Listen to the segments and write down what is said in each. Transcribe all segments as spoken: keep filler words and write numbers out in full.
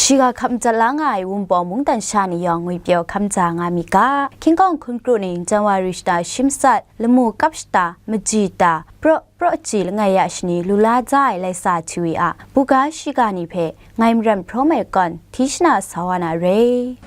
Shiga hkap madat la nga ai Wunpawng mungdan sha ni yawng ngwipyaw hkam ja nga mi ga. Hkying hkawng hkun kru ning Janwari shata shi matsat, lamu kap shata, maji ta, praw praw ji langai ya shani lu la ja ai laisa hti wi a, buga shiga ni hpe ngai maram hprawm ai kawn, hti shana sa wa na re.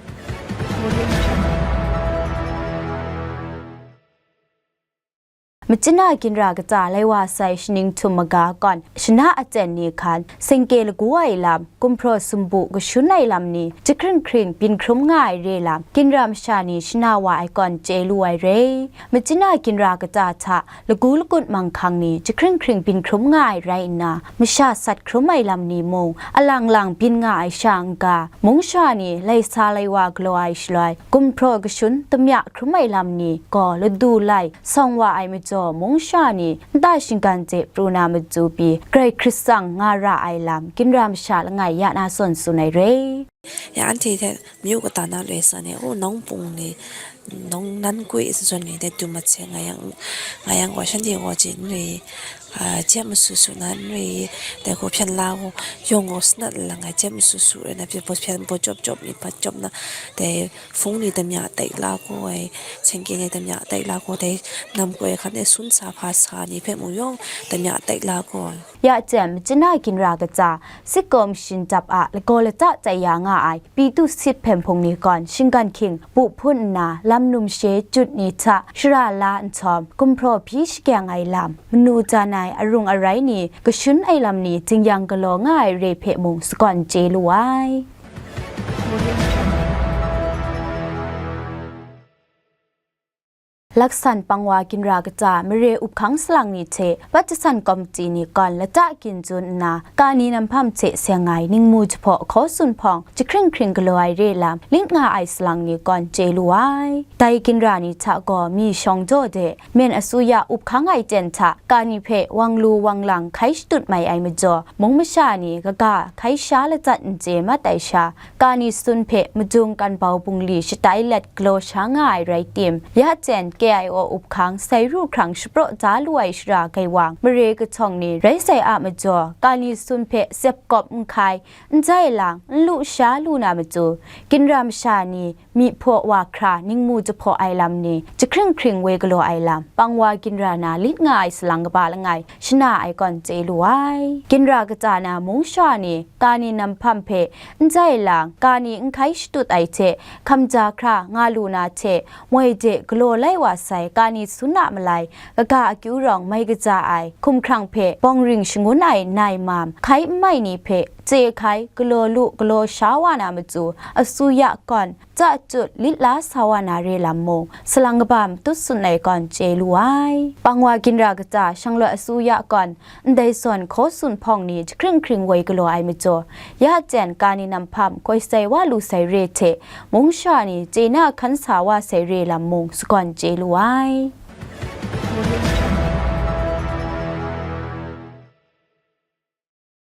Machyin a ginra kata lai wa sai shaning htum maga kawn, shana aten ni hkan, sengke lagu ai lam, gumhpraw sumbu kashun ai lam ni, jahkring hkring byin hkrum nga ai re lam, ginra masha ni shana wa ai kawn chye lu ai re. Machyin a ginra kata hta, lagu lagut manghkang ni, jahkring hkring byin hkrum nga ai rai nna, masha sat hkrum ai lam ni mung, alang lang byin nga ai sha n-ga, mung sha ni, lai sa lai wa galaw ai shaloi, gumhpraw kashun damya hkrum ai lam ni gaw ladu lai, sawng wa ai majaw, mung sha ni nta shinggan hte pru na matu pyi, grai hkrit tsang nga ra ai lam, ginra masha langai ya na zawn tsun ai re. Ya anhte hte mayu kata na loi san e, o, nawng pung ni, nawng nan kwi zawn ni dai dum mat se nga yang, nga yang gaw, shanhte gaw chye n ri, a, jep masu su na n ri, dai hku hpyen la gaw, yawng gaw sanat lang ai, jep masu su rai na, pyi baw hpyen baw chyawp chyawp ni, bat chyawp na, dai hpung ni damya tai la gaw ai, sengke ni damya tai la gaw, dai nam koi hkan e sun sa hpa sa ni hpe mung yawng damya tai la gaw ai. Ya jen, machyin a ginra kata, sitkaw mashin dap a lagaw lata tai ya nga ai, Pitu sit hpyen hpung ni gawn shinggan hkying bu hpun nna, lam num she jut ni hta shara la nhtawm, gumhpraw hpyi shakyang ai lam, manu jan ai arung arai ni, kashun ai lam ni, jing-yang galaw nga ai re hpe mung sagawn chye lu ai. Laksan pangwa ginra kata mare up hkang salang ni hte, pat jasan kawmti ni gawn lata ginjun nna, kani nam hpam hte seng ai ningmu jahpaw hkaw tsun hpawng, jahkring hkring galaw ai re lam, lit nga ai salang ni gawn chye lu ai. Dai ginra ni hta gaw mi shawng jaw de, myen asuya up hkang ai ten hta, kani hpe wang lu wang lang hkai shatut mai ai majaw, mung masha ni kaga hkai sha latsat n chye mat ai sha, kani sun hpe madung kan bau bungli shatai let galaw sha nga ai rai tim, ya jen K I O up hkang sai ru hkrang shapraw da lu ai shara gaiwang, mare kahtawng ni rai sai a majaw, kani sun hpe sep kawp n hkai, n jai lang, n lu sha lu na matu, ginra masha ni myi hpaw wa hkra ningmu jahpaw ai lam ni, jahkring hkring woi galaw ai lam, pangwa ginra na lit nga ai salang kaba langai, shana ai gawn chye lu ai. Ginra kata na mung sha ni, kani nam hpam hpe, n jai lang, kani n hkai shatut ai hte, hkamja hkra nga lu na hte, moi de galaw lai wa sai, kani sun a malai, kaga akyu rawng mai kaja ai, hkumhkrang hpe, bawng ring shangun ai nai mam, hkai n mai ni hpe, chye hkai, galaw lu, galaw sha wa na matu, asuya gawn, chya chyut lit la sa wa na re lam mung, salang kaba matut tsun ai gawn chye lu ai. Pangwa ginra kata shanglawt asuya gawn, ndai zawn hkaw tsun hpawng ni jahkring hkring woi galaw ai majaw, ya jen kani nam hpam hkoi sai wa lu sai re hte, mung sha ni chye na hkan sa wa sai re lam mung sagawn chye lu ai.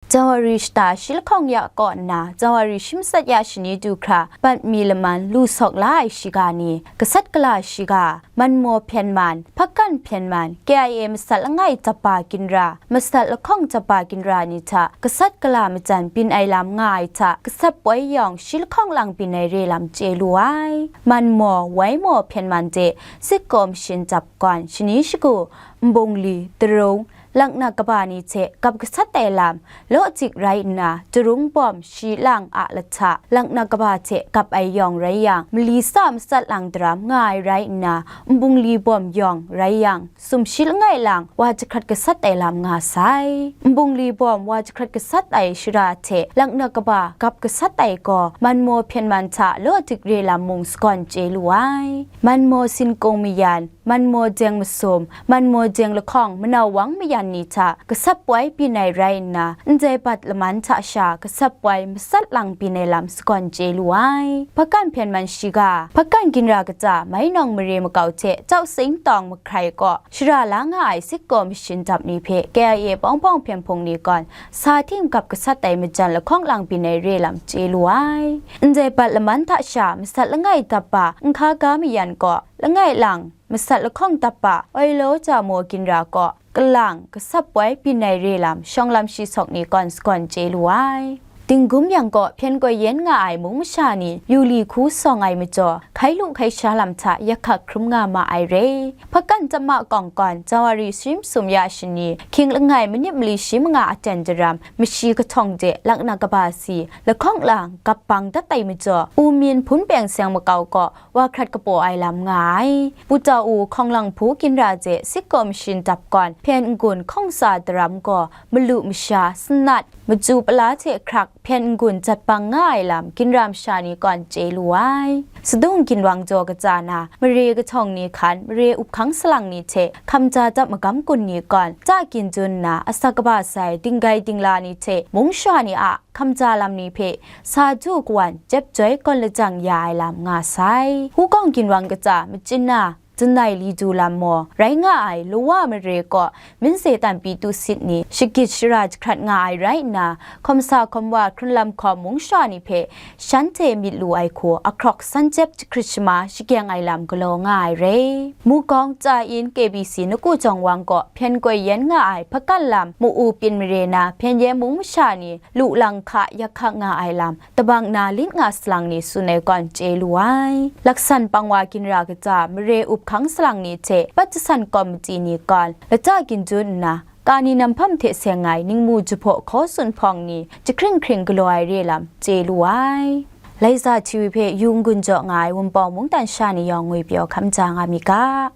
Janwari shata shi lahkawng ya kaw nna, Janwari shi matsat ya shani du hkra, bat mi laman lu sawk la ai shiga ni, gasat gala shiga, manmaw hpyen man, hpakan hpyen man, K I A masat langai dap ba ginra, masat lahkawng dap ba ginra ni hta, gasat gala majan byin ai lam nga ai hta, gasat poi yawng shi lahkawng lang byin ai re lam chye lu ai. Manmaw, waimaw hpyen man de, sitkaw mashin dap gawn, shani shagu, nbungli, darung, laknak kaba ni hte gap gasat ai lam, law dik rai nna, darung bawm, shi lang a lahta, laknak kaba hte gap ai yawng rai yang, mali sa matsat lang daram nga ai rai nna, nbungli bawm yawng rai yang, sumshi langai lang, wa jahkrat gasat ai lam nga sai. Nbungli bawm wa jahkrat gasat ai shara hte laknak kaba gap gasat ai gaw, manmaw hpyen man hta law dik re lam mung sagawn chye lu ai. Manmaw sinkung mayan, manmaw deng masum, manmaw deng lahkawng manau wang mayan ni hta gasat poi byin ai rai nna, ndai bat laman hta sha gasat poi matsat lang byin ai lam sagawn chye lu ai. Hpakan hpyen man shiga, hpakan ginra kata mai nawng mare makau hte chau sing tawng mahkrai kaw, shara la nga ai sitkaw mashin dap ni hpe K I A pawng pawng hpyen hpung ni gawn, sa hting gap gasat ai majan lahkawng lang byin ai re lam chye lu ai. Ndai bat laman hta sha masat langai dap ba nhka ga mayan kaw, langai lang, masat lahkawng dap ba, oi law ja maw ginra kaw, kalang, gasat poi byin ai re lam, shawng lam shi sawk ni gawn sagawn chye lu ai. Dinggum yang gaw hpyen koi yen nga ai mung masha ni yu li hku sawng ai majaw, hkai lu hkai sha lam hta yak hkak hkrum nga ma ai re. Hpakan Chama Kawng gawn Jawari Shim Sum Ya Shani, hkying langai manip mali shi manga aten daram, mashi kahtawng de laknak kaba si, lahkawng lang gap bang dat ai majaw, U Min Hpun Peng Seng Makau gaw wa hkrat kapaw ai lam nga ai. Pu Tau U Hkawng Lang Hpu Ginra de Sik Kaw Mashin Dap gawn hpyen n-gun hkawng tsa daram gaw malu masha, sanat, machyu pala hte hkrak hpyen n-gun jat bang nga ai lam ginra masha ni gawn chye lu ai. Sadung ginwang jaw katsa na, mare kahtawng ni hkan, mare up hkang salang ni hte hkamja dap magam gun ni gawn, ta ginjun nna asak kaba sai dinggai dingla ni hte mung sha ni a hkamja lam ni hpe sa du kawan jep joi gawn lajang ya ai lam nga sai. Hukawng ginwang katsa machin na, Janai li du lam maw, rai nga ai lawa mare kaw minse tanpi tu sit ni shagit shara jahkrat nga ai rai nna, hkawm sa hkawm wa hkrun lam hkawm mung sha ni hpe shanhte myit lu ai hku ahkrawk san jep jahkrit shama shakyeng ai lam galaw nga ai re. Mukawng Cha In K B C Naku Jawng Wang gaw hpyen koi yen nga ai hpakan lam mu-u pyin mare na hpyen yen mung masha ni lu lang hka yak hka nga ai lam, tabang na lit nga salang ni tsun ai gawn chye lu ai. Laksan pang wa ginra kaja mare up hkang salang ni hte pat jasan kawmiti ni gawn lata ginjun nna, ka ni nam hpam hte seng ai ningmu jahpaw hkaw tsun hpawng ni jahkring hkring galaw ai re lam chye lu ai. Laiza T V hpe yu n-gun jaw nga ai Wunpawng mungdan sha ni yawng ngwi pyaw hkam ja nga mi ga.